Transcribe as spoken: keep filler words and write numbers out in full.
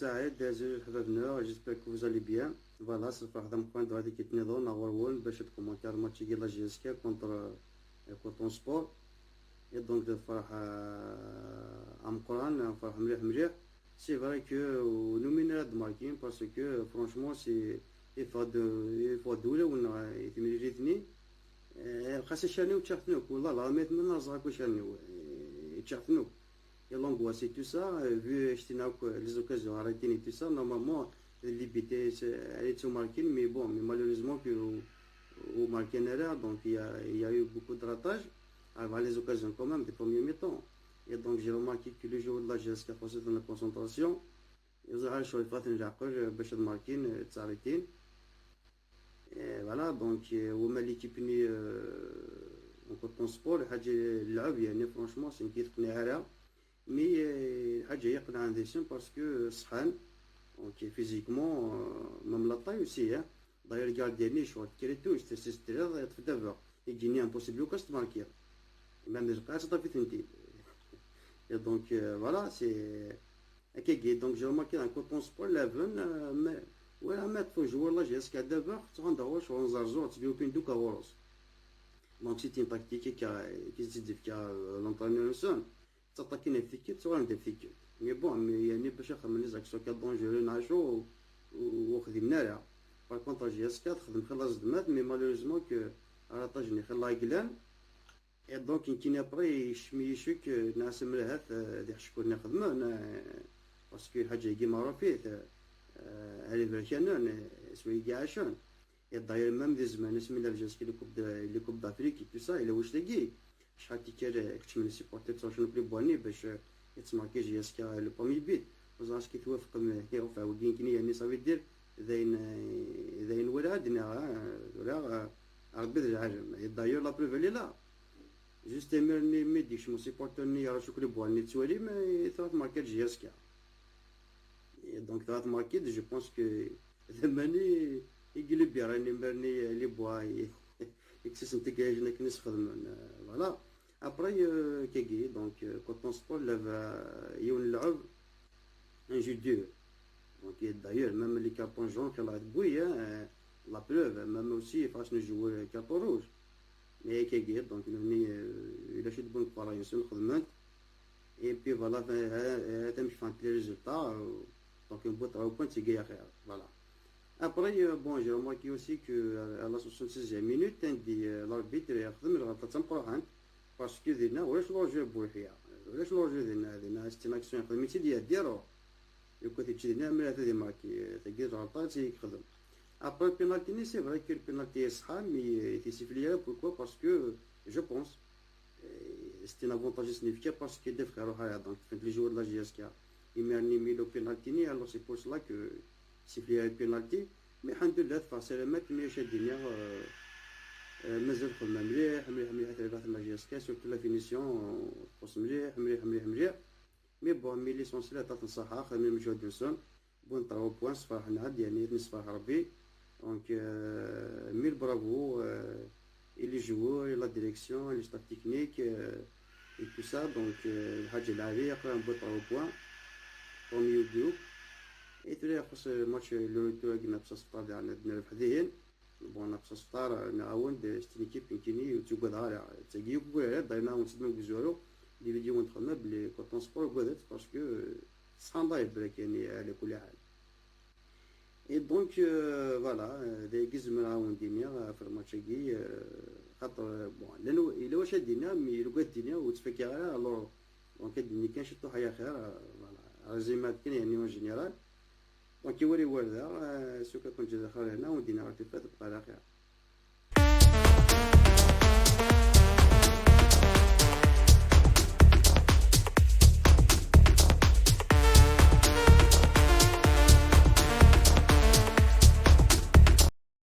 Saɛid, azul ḥbab-nneɣ, j'espère que vous allez bien. Voilà, s lferḥ d ameqqran d ɣer tikkelt-nniḍen ɣer-wen bac ad commenter match-agi la J S K contre, euh, Coton Sport. Et donc d lferḥ, euh, ameqqran, lferḥ mliḥ mliḥ. C'est vrai que ur numin ara ad markin parce que franchement c'est, yeffeɣ-d, yeffeɣ-d ulawen-nneɣ i temlilit-nni. Eh, xas icarni-w ččaɣ-ten akk, wallah lɛaḍim ma tmenna ẓer akk icarni-w, eh, ččaɣ-ten akk. Et l'angoisse et tout ça, euh, vu ccettina akk, les occasions arrêtées et tout ça, normalement les buts allaient être marqués, mais bon, mais malheureusement que ur markin ara, donc il y a, il y a eu beaucoup de ratage. Alors, les occasions quand même des premiers mi-temps. Et donc j'ai remarqué que les joueurs de la J S K خاصة la concentration, ils ont شوية فاتن العقل باش ad markin, euh, تصاريتين. Eh, voilà, donc, euh, وما l'équipe-nni, euh, donc Coton Sport, الحاجة اللعب يعني franchement c'est une équipe قنيعة. Mais, euh, الحاجة هي قنعان ديسون parce que صحان. Donc physiquement, euh, même la taille aussi, hein. D'ailleurs le gardien-nni شغل كريتو يستسيستريض يطفي دافور. يجيني impossible لو كاس تماركي. Même القاعة تطفي ثنتين. Et donc, euh, voilà, c'est هكاكي. Donc j'ai remarqué un Coton Sport eleven, euh, mais ولا ما يطفو joueur la J S K دابا حتى غندور شغل نزار زور تبيو بين دوكا غوروس. Donc c'est une tactique كي كي تزيد فيها l'entraîneur نسون. تطاكينا في كيت صغار ندير في كيت. Mais bon, mais يعني باش نخمم les actions كا dangereux نعيشو وخدمنا لها. Par contre la J S K تخدم خير la زدمات, mais malheureusement que راطاجني خير la يقلان. Et donc يمكن après يشمي يشك ناس ملهث, آه، دي حشكون نخدمون, آه، parce que الحاجة يجي معروفيت, آه، آه، هذه بركانون, آه، سوي يجي عشان. Et d'ailleurs même des زمان اسمي la J S K les coupes de, les coupes d'Afrique et tout ça, إلا واش تاقي. شحال تيكال كنت من les supporters تصور شنو بلي بواني باش, آه، يتماركي J S K le premier but. وزعما كي توافق م-, هي وفا وكين كني يعني ça veut dire داين, داين ولا عندنا, آه، ولا, آه، ربي ذي العالم. Et d'ailleurs la preuve elle est là. Juste مرني ميديش مو سيبورترني يرى شكري بواني توالي ما ثلاث ماركات J S K. Et donc ثلاث ماركات, je pense que ثماني يقلب يراني مرني les bois يكسس نتقاج نكنس خدمن. Voilà. Après, euh, كاكي, donc, euh, Coton Sport لعب, آه، يون لعب un jeu dur. Donc, et d'ailleurs, même les cartons jaunes كان راح تبوي, hein, euh, la preuve, même aussi فاش نجيو carton rouge. Mais كاكي, donc نوني, euh, il a fait de bonnes croyances نخدمت. Et puis voilà, هذا مش فهمت les résultats, euh, donc نبوط au point تيجي خير. Voilà. Après, euh, bon, j'ai remarqué aussi que, euh, à la soixante-seizième minute, عندي, euh, l'arbitre يخدم الغلطة تمقروحان. Parce que دينا ولاش l'enjeu بوحية, ولاش l'enjeu دينا, دينا c'est une action يخدم يتي ديال ديرو. لو كنت تجي دينا ملي هذا دي ماركي, تلقى الغلطة تي يخدم. Après le penalty ني, c'est vrai que le penalty يصحى, mais تي سيفلي, pourquoi? Parce que je pense, euh, c'est un avantage significatif parce que دافع روحها, donc فهمت, les joueurs de la J S K يمرني ميلو penalty ني, alors c'est pour cela que سيفلي penalty. Mais الحمد لله تفاصيل ما كمية شادينيا, آه، آه، مازال خدمة مليح مليح مليح, تلعب la J S K, surtout la finition, آه، تقص مليح مليح مليح مليح. Mais bon, mais l'essentiel هذا تنصحها خدمة مجهود نسون. Bon, trois points, صفاح نعد, يعني نصفاح ربي. Donc, euh, mille bravo, euh, et les joueurs, et la direction, et le staff technique, euh, et tout ça. Donc, euh, الحاجة العالية يقرا un beau trois points. Tant mieux groupe. Et ثري يخص match le retour كنا بصح سطار عندنا ربح ذهين. Bon, نفس السطار نعاون, c'est une équipe يمكنني وتقعد غالية. تاقي يقول على داينا ونسمع بزورو. Les vidéos ونتخمم بلي Coton Sport قعدت parce que صحان ضايف برك يعني على كل حال. Et donc, euh, voilà, euh, دايك زمر عاون دينيا في الماتش كي, euh, خاطر, euh, bon, لانه الا واش دينيا مي لو قد دينيا وتفكر على alors. Donc الدنيا كان شتو حيا خير, euh, voilà, رزيمات كان يعني en général. Donc يوري ورده, euh, سو كنت جا خير هنا ودينا راه تفات بقى على خير.